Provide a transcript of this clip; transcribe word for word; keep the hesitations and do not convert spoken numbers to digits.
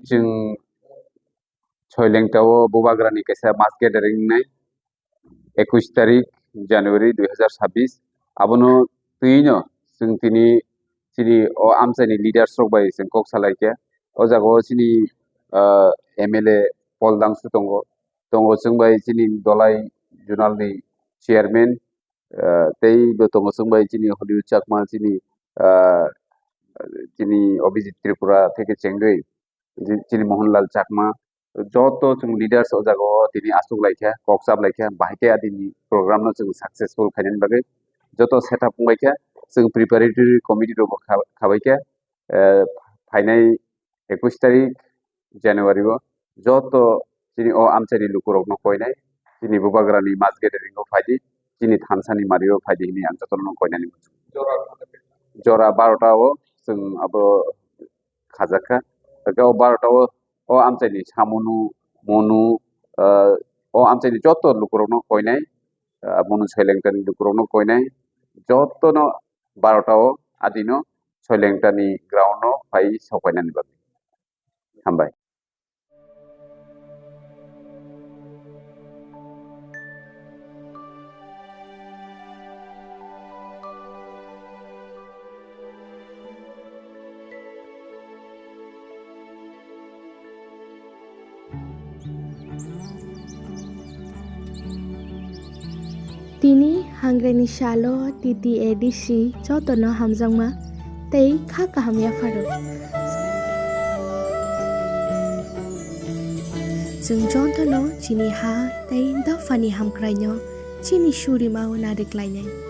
Chwng Soilengta o Bubagrani kaisa mass gathering wngnai, ekush tarik January dui hazar sabbish. Abono twino chwng tini chini o amchaini leaders rok bai chwng kok salaikha. O jaga o chini, ah, M L A Paul Dangsu tongo, tongo chwng bai chini Dolai Zonal ni chairman, ah, tei bo tongo chwng bai chini Hollywood Chakma, chini, ah, chini Abhijit Tripura theke chengwi, chi-, chini Mohanlal Chakma, joto chwng leaders o jaga o tini aswk laikha, kok chap laikha, bahai khe adini program no chwng successful khainani bagwi joto setup wngbaikha, chwng preparatory committee rokbo kha-, khabaikha, eh, phainai ekush tarik January o joto chini o amchaini lukurokno koinai, chini Bubagrani mass gathering o phaidi, chini thansani mario phaidi hwnwi ang jotono koinani muchungo. Jora barota o chwng abo khajakha. Hwnkhe o barota o, o amchaini samunu, munu, ah, o amchaini joto lukurokno koinai, ah, munu Soilengtani lukurokno koinai, jotono barota o adino Soilengtani ground o phai sokainani bagwi. Hambai. Tini hangreni salo T T A D C jotono hamjakma tei kha kaham yapharo. Chwng jotono chini ha tei dophani hamkraino chini surimao nariklainai.